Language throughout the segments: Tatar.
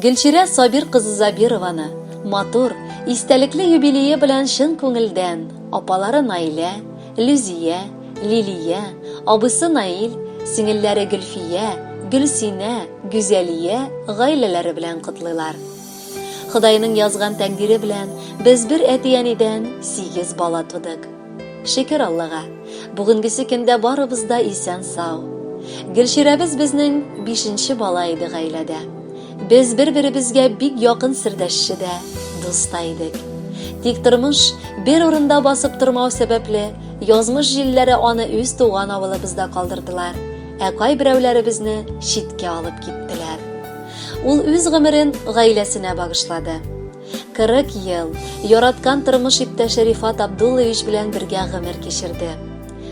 Гөлчирә Сабир кызы Забированы матур, истәлекле юбилее белән чын күңелдән апалары Наилә, Люзия, Лилия, абыйсы Наил, сеңелләре Гөлфия, Гөлсинә, Гүзәлия гаиләләре белән котлыйлар. Ходайның язган тәкъдире белән без бер әти-әнидән сигез бала тудык. Шөкер Аллага, бүгенгесе көндә барыбыз да исән-сау. Гөлчирәбез безнең бишенче бала иде гаиләдә. Без бер-беребезгә бик якын сердәшче дә, дус та идек. Тик тормыш бер урында басып тормау сәбәпле, язмыш җилләре аны үз туган авылыбызда калдырдылар, ә кайберәүләребезне читкә алып киттеләр. Ул үз гомерен гаиләсенә багышлады. 40 ел яраткан тормыш иптәше Рифат Абдуллович белән бергә гомер кичерде.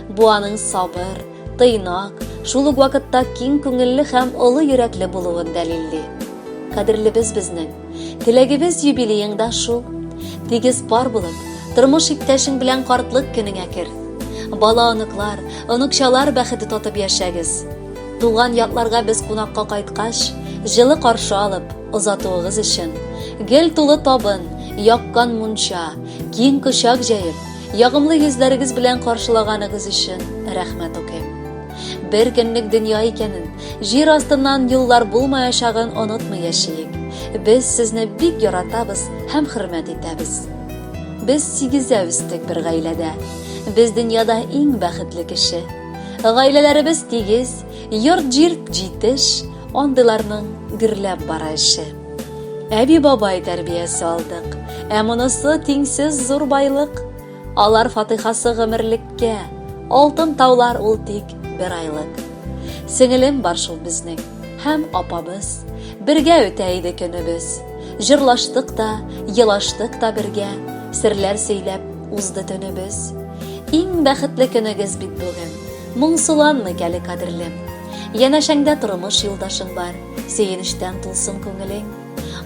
Бу аның сабыр, тыйнак, шул ук вакытта киң күңелле һәм олы йөрәкле булуын дәлилли. Кадерлебез безнең, теләгебез юбилееңда шул. Тигез пар булып, тормыш иптәшең белән картлык көнеңә кер. Бала-оныклар, оныкчалар бәхете татып яшәгез. Туган якларга без кунакка кайткач, җылы каршы алып, озатуыгыз өчен, гел тулы табын, яккан мунча, киң кочак җәеп, ягымлы йөзләрегез белән каршылаганыгыз өчен рәхмәт укыйм. Бер көнлек дөнья икәнен, җир астыннан юллар булмаячагын онытмый яшиек. Без сезне бик яратабыз һәм хөрмәт итәбез. Без сигезәү үстек бер гаиләдә. Без дөньяда иң бәхетле кеше. Гаиләләребез тигез, йорт-җир җитеш, андыйларның гөрләп бара эше. Әби-бабай тәрбиясе алдык, ә монысы тиңсез зур байлык. Алар фатыйхасы гомерлеккә, алтын таулар ул тик бер айлык. Сеңелем бар шул безнең, һәм апабыз. Бергә үтә иде көнебез. Җырлаштык та, елаштык та бергә, серләр сөйләп узды төнебез. Иң бәхетле көнегез бит бүген. Моңсуланмыйк әле, кадерлем. Янәшәңдә тормыш юлдашың бар. Сөенечтән тулсын күңелең.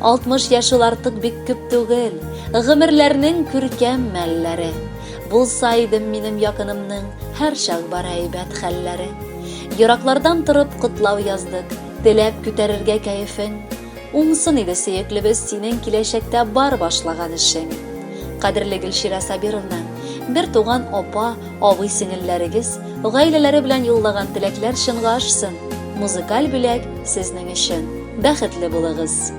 60 яшь ул артык бик күп түгел, Гомерләрнең күркәм мәлләре. Булса идем минем якынымның Һәрчак бар әйбәт хәлләре. Ераклардан торып котлау яздык, Теләп күтәрергә кәефең. Уңсын иде, сөеклебез, синең киләчәктә бар башлаган эшең. Кадерле Гөлчирә Сабировна, бер туган апа, абый сеңелләрегез, гаиләләре белән юллаган теләкләр чынга ашсын. Музыкаль бүләк сезнең өчен. Бәхетле булыгыз!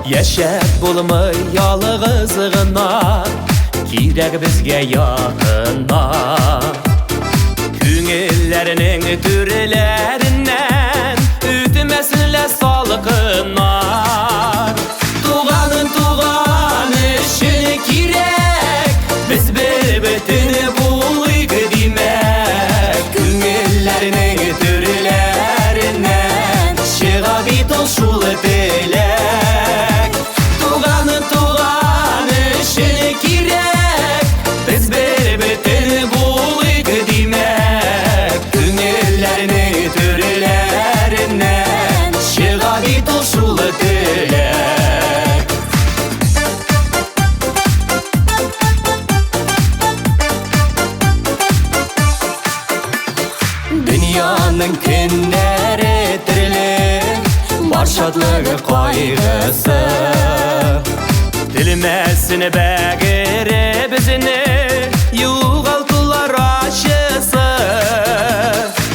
Яшәп булмый ялгыз гына, кирәк безгә якыннар. Күңелләрнең түрләреннән үтмәсен лә салкыннар. Туганын туган өчен кирәк, без бер бөтен булыйк димәк. Күңелләрнең түрләреннән чыга бит ул шул теләк. Туганын туган өчен кирәк, без бер бөтен булыйк димәк. Күңелләрнең түрләреннән чыга бит ул шул теләк. Дөньяның көннәре төрле, бар шатлыгы кайгысы. Телмәсен бәгыребезне югалтулар ачысы.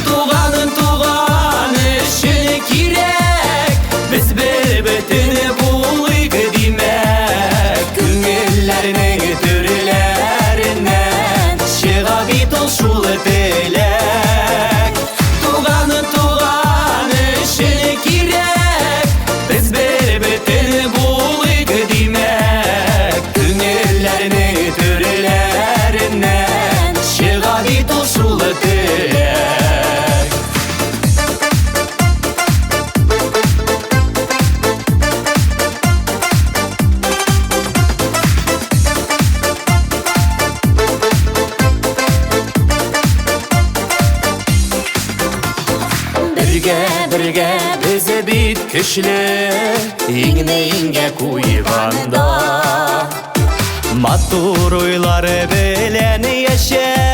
Туганын туган өчен кирәк, без бер бөтен булыйк димәк. Күңелләрнең түрләреннән чыга бит ул шул теләк. Туганын туган өчен кирәк, без бер бөтен булыйк димәк. Күңелләрнең түрләреннән көчле, иңне иңгә куйганда. Матур уйлар белән яшә.